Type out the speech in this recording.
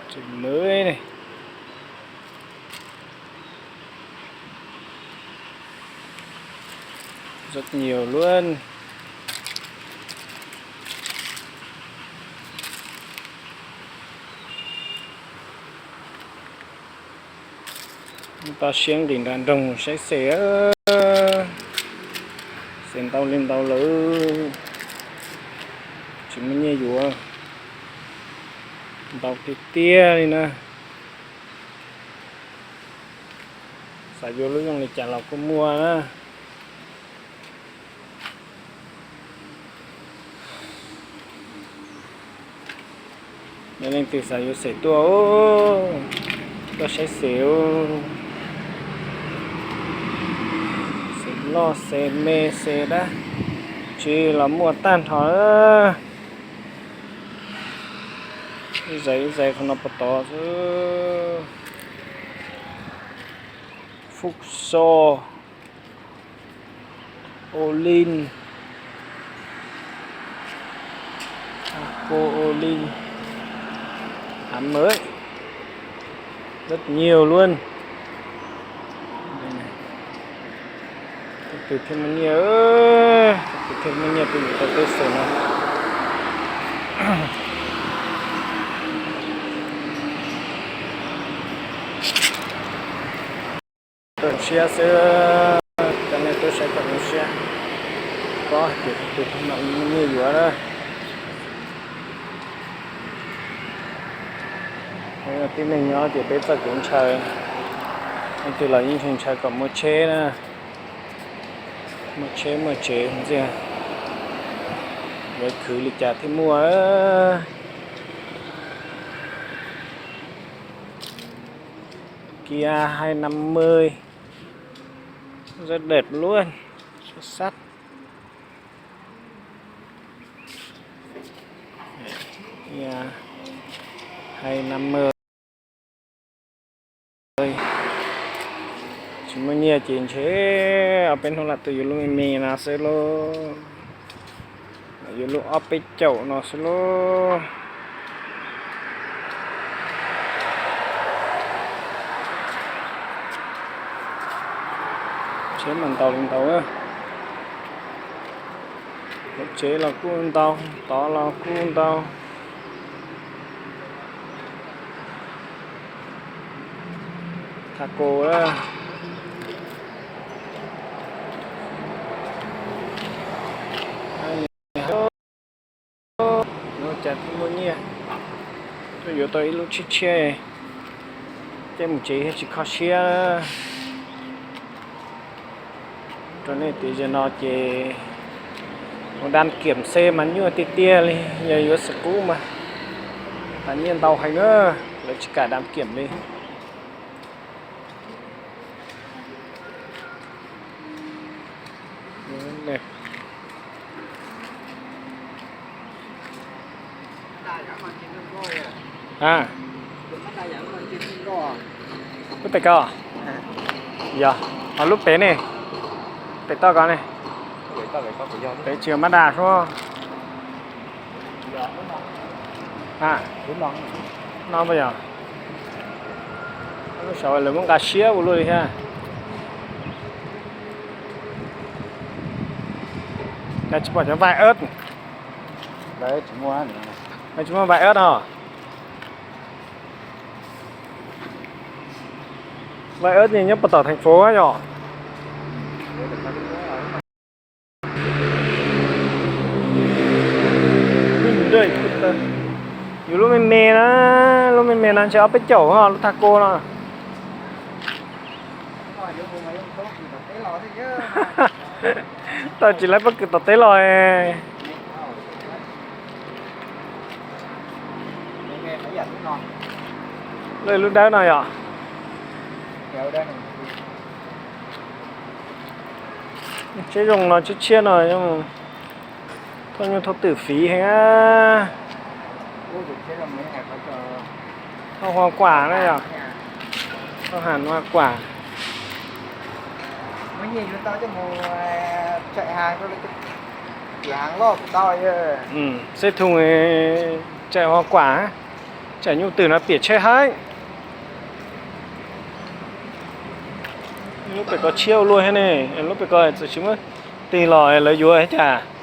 Tseem mới này. Rất nhiều luôn. Toj siab nqis nram nroog saib xes, xes ntau li ntau lawm, tsis muaj nyiaj yuav, ntau tiag tiag li na. Xav yuav lub zoo li cas los kuj muaj na. Yog leej twg xav yuav xes tuaj, tuaj saib xes, xes loj xes me xes dab tsi los muaj tag nrho. Ib zais ib zais qhov no puas tod xwb. Futsal, Olin, taco Olin, hab mawm, rất nhiều luôn. Tus twg thiaj muaj nyiaj, tus twg thiaj muaj nyiaj peb yuav tau tej xes no. Zoo siab xwb, cov nej tuaj saib kom zoo siab. Ko hais tias tus twg thiaj muaj nyiaj yuav na. Tib neeg nyob ces peb txoj kev ntshaw, leej twg los yeej ntshaw ntshaw kom muaj tsheb na, muaj tsheb muaj tsev ntxiag, yuav khwv li cas thiaj muaj. Kia hai năm mươi, rất đẹp luôn, xuất sắc. Kia hai năm mươi. Tsis muaj nyiaj ces ntshe ob peb hnub lam tuaj yuav lub me me no xwb lauj. Yuav lub ob peb caum no xwb lauj. Tsheb mas ntau li ntau. Lub tsev los kuj ntau, tod los kuj ntau. Taco, yuav cas thiaj muaj nyiaj, tuaj yuav tau ib lub tshiab tshiab, caij mus tsev thiaj tsis kho siab. Rau nej tias zaum no ces mus đăng kiểm xe mas nyuaj tiag tiag li, yog yuav xwm qub mas tas nyiaj ntau heev na, lawv tsis kam đăng kiểm li. Lub pem ko, yog ho lub pem ne, pem toj ko ne, pem tsis yog Mazda sub. No puas yog? Lub saud lawv muab nqa siab ua luaj li thiab. Cas tsis pom cov vai ớt? Lawv tsis muaj vai ớt os. Vai ớt ne nyob puag tom thành phố yom. Yus lub me me na, lub me me no ntshe ob peb caug lub taco no. Tau tsis laib pob kws tom teb los. Lub, lub dawb no yom. Tsheb zoo no, tsheb tshiab no, thauj nyuj thauj twm fiv heev. Thauj hoa quả na yom, thauj hàng hoa quả. Xếp thùng chạy hoa quả, chạy hoa quả. Nyuj twm no piam tshaib haib. Lub pem ko tshiab ua luaj thiab ne, lub pem ko txawm tsis muab tig los lawv yuav cas.